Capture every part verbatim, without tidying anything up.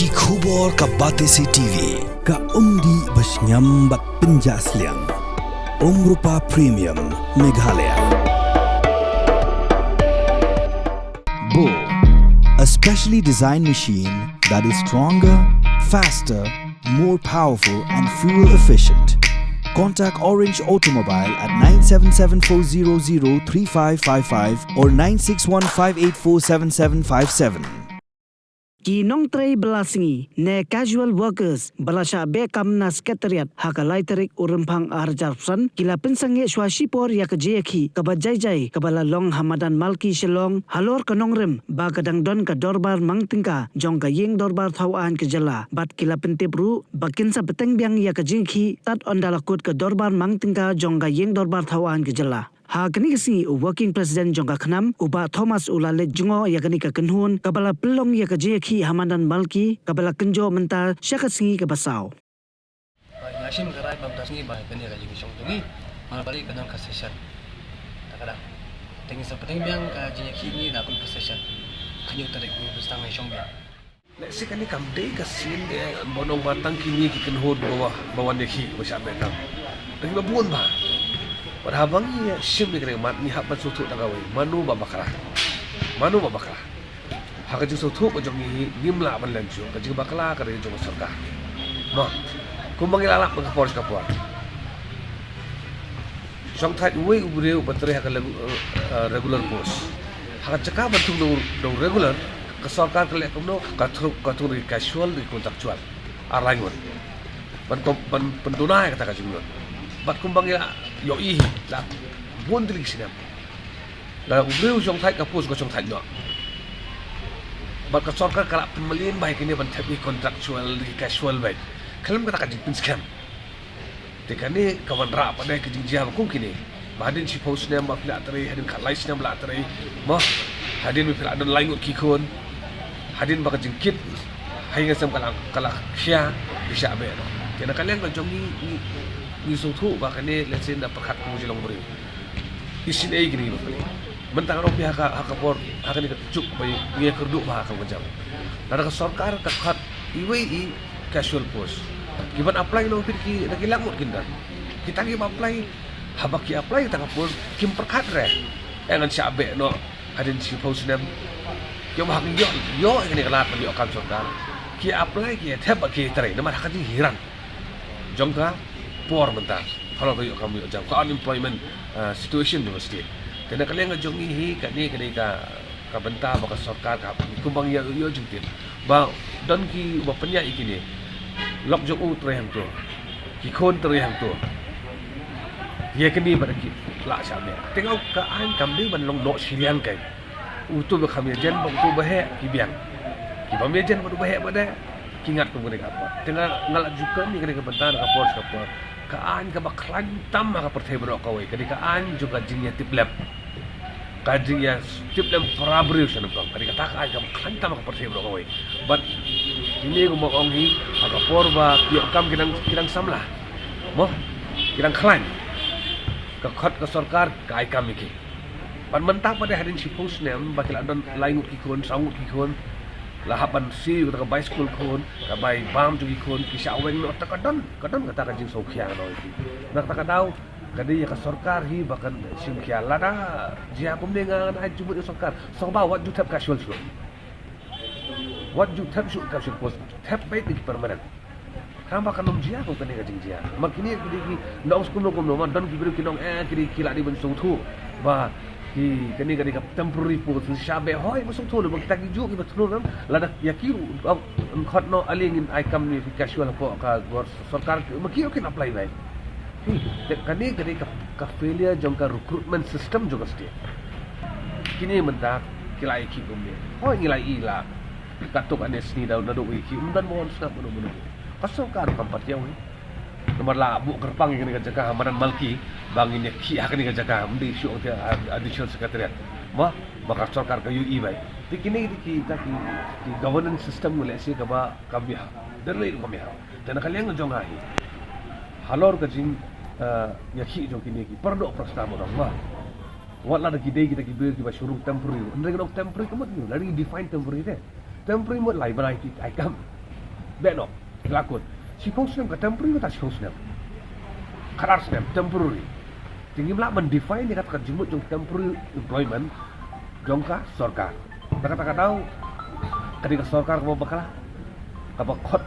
Ki khubor ka Batesi T V, ka umdih ba shngiam bad pynjah sliang. Umrupa Premium, Meghalaya. Bo, a specially designed machine that is stronger, faster, more powerful and fuel efficient. Contact Orange Automobile at nine seven seven four zero zero three five five five or nine six one five eight four seven seven five seven. Ki nongtrei bylla sngi ne casual workers ba la shah beh kam na Secretariat ha ka lai tarik u Rymphang arhajar arphew san ki la pynsangeh shuwa shipor ïa ka jingïakhih kaba jai jai kaba la long ha madan Malki Shillong halor ka nongrim ba ka dang don ka dorbar mang tyngka jong ka Ïing Dorbar Thaw Aiñ ka jylla bad ki la pyntip ruh ba kin sa bteng biang ïa ka jingïakhih tad ynda la kut ka dorbar mang tyngka jong ka Ïing Dorbar Thaw Aiñ ka jylla. Ha kane ka sngi u Working President jong ka KHNAM u Bah Thomas u la leit jngoh ïa kane ka kynhun kaba la pynlong ïa ka jingïakhih ha madan Malki kaba la kynjoh mynta sha ka sngi kaba saw. Ba nga shim ka rai ba mynta sngi ba kane ka jingïashong jong ngi, mar bari ka dang ka session. Ta ka dang. Te ngin sa bteng biang ka jingïakhih ngi da kut ka session. Ka hynñiew tarik ngi bystang ngi shong biang. Lehse kane kam dei ka sien de ba nong ba tang kine ki kynhun ba wa, ba wan ïakhih ba shah beh kam. Te kiba bun ba. Bad haba ngi shim ïa kane ka mat ngi hap ban sngewthuh da kawei. Mano ba bakla. Mano ba bakla. Ha ka jingsngewthuh ka jong ngi hi ngim lah ban len shuh. Ka jingbakla ka dei jong ka sorkar. Mo. Kumba ngi la lap ka por sha ka por. Shongthait uwei u briew ba trei ha ka legu-, eh, eh, regular post. Ha ka jaka ban thung da u, da u regular, ka sorkar ka leh kumno, ka thung, ka thung da ki casual, da ki contractual. Ar lai ngut. Ban kom-, ban pynduna ïa kata ka jinglut. Bad kumba ngi la ïohi hi, la bun tylli ki snem. La u briew u shongthait ka post ka shongthait noh. Bad ka sorkar ka la pynmlien bha ïa kine ban thep ïa ki contractual, ïa ki casual beit. Khlem kata ka jingpynskhem. Te kane ka wanrah pat de ka jingjia ba kum kine. Ba hadien shiphew snem ba phi la trei, hadien khatlai snem la trei. Mo, hadien ba phi la don lai ngut ki khun. Hadien ba ka jingkit ha ïing ha sem ka la, ka la khia, phi shah beh noh. Te na ka liang ka jong ngi, ngi, ngi sngewthuh ba kane lehse na pyrkhat kum u jyllong briew. Isynei kine kiba pynlong. Mynta ka dei phi ha ka, ha ka por, ha kane ka juk ba ngi ïakyrduh bha ha ka jam. Lada ka sorkar ka khot iwei i casual post. Ki ban apply na u phi ki, na ki lak ngut kin don. Kita ki ba apply, haba ki apply kita ka post, kim pyrkhat re. Eh, ngan shah beh noh, hadien shiphew snem. Ki ong ba ha ki ïoh, ïoh kane ka lad ban ïoh kam sorkar. Ki apply ki thep ba ki trei, namar ha ka jinghiran jong ka por mynta. Halor ka ïoh kam ïoh jam, ka unemployment, uh, situation jong ka state. Te na ka liang ka jong ngi hi, kane, kane ka ka bynta ba ka sorkar ka hap kumba ngi ïa, ïoh jingtip ba don ki ba pynïaid ïa kine. Lok jong u trei hangto, ki khun trei hangto. Ïa kine ba da ki lah shah beh. Te nga ong ka aiñ kam dei ban long noh shiliang kein. Uto ba kham ïajen bad uto ba heh ki biang. Ki bym ïajen bad u ba heh ba dei ki ngat kum kane ka por. Te nga, nga la ju kren ïa kane ka bynta na ka por sha ka por. Ka aiñ kaba khlaiñ tam ha ka pyrthei baroh kawei ka dei ka aiñ jong ka jingïatiplem. Ka jingïatiplem para briew sha nyngkong ka dei kata ka aiñ kaba khlaiñ tam ha ka pyrthei baroh kawei. Bad kine kumba ong hi, ha ka por ba ki ïoh kam ki dang, ki dang samla. Mo, ki dang khlaiñ. Ka khot ka sorkar ka ai kam ïa ki. Bad mynta pat de hadien shiphew snem ba ki la don lai ngut ki khun, saw ngut ki khun. La hap ban siew kata ka bai skul khun, ka bai bam jong ki khun, ki shah weng noh, ta ka don, ka don kata ka jingsngewkhia noh ïa ki. Na kata ka daw, ka dei ïa ka sorkar hi ba kan shim khia. Lada jia kumne nga ngan ai jingmut ïa sorkar. Sngewbha wat ju thep casual shuh. Wat ju thep shuh casual post. Thep beit ki permanent. Tang ba kan ym jia kum kane ka jingjia. Ma kine ki dei ki nong skum nong kum nong, ma don ki briew ki nong, eh, ki dei ki la dei ban sngewthuh ba ki kane ka dei ka temporary post, shah beh hoi, ma sngewthuh ba kita ki juh ki ba thlu ram, lada ïa ki ruh, um, khot noh ale ngin ai kam ne ki casual hapoh ka bor sorkar, ma ki ruh kin apply beit. Hi, te kane ka dei ka, ka failure jong ka recruitment system jong ka state. Kine mynta ki la ïa ki kumne. Hoi ngi la ïa la. Katuk ane sni da naduh ïa ki. Um don mo sngap mano mano. Ka sorkar kam pat ïa wi. Namar la buh kyrpang ïa kane ka jaka ha madan Malki ba ngin ïa khih ha kane ka jaka, ym dei shuh ong te, ah, Additional Secretariat. Mo, ba ka sorkar ka ïohi beit. Te kine ki, ki, ki, ki governance system ngi lehse kaba kam bha. Dang lei ruh kam bha. Te na ka liang jong nga hi, halor ka jing, eh, ïa khih jong kine ki, para doh para snam u dang ma. Wat la da ki dei kita ki briew kiba shu rung temporary. Hynrei ka dei temporary ka mut ngi, la dei define temporary te. Temporary mut lai bnai ki ai kam. Beh noh, ki la kut. Shiphew snem ka temporary, kata shiphew snem. Khatar snem, temporary. Te ngim lah ban define ïa kata ka jingmut jong temporary employment jong ka sorkar. Te kata ka daw, ka dei ka sorkar kaba bakla, kaba khot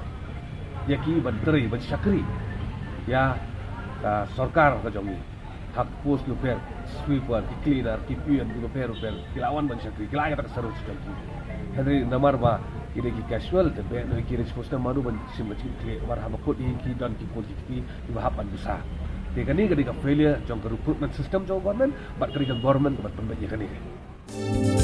ïa ki ban trei, ban shakri ïa ka sorkar ka jong ngi. Ha ki post ki bapher, sweeper, ki cleaner, ki peon, ki bapher bapher, ki la wan ban shakri, ki la ïa kata ka service jong ki. Hynrei namar ba ki dei ki casual, te beh noh, ki dei shiphew snem mano ban shim ka jingkitkhlieh, namar haba kut hi ki don ki khun ki kti kiba hap ban bsa. Te kane ka dei ka failure jong ka recruitment system jong ka government, bad ka dei ka government kaba pynbeit ïa kane.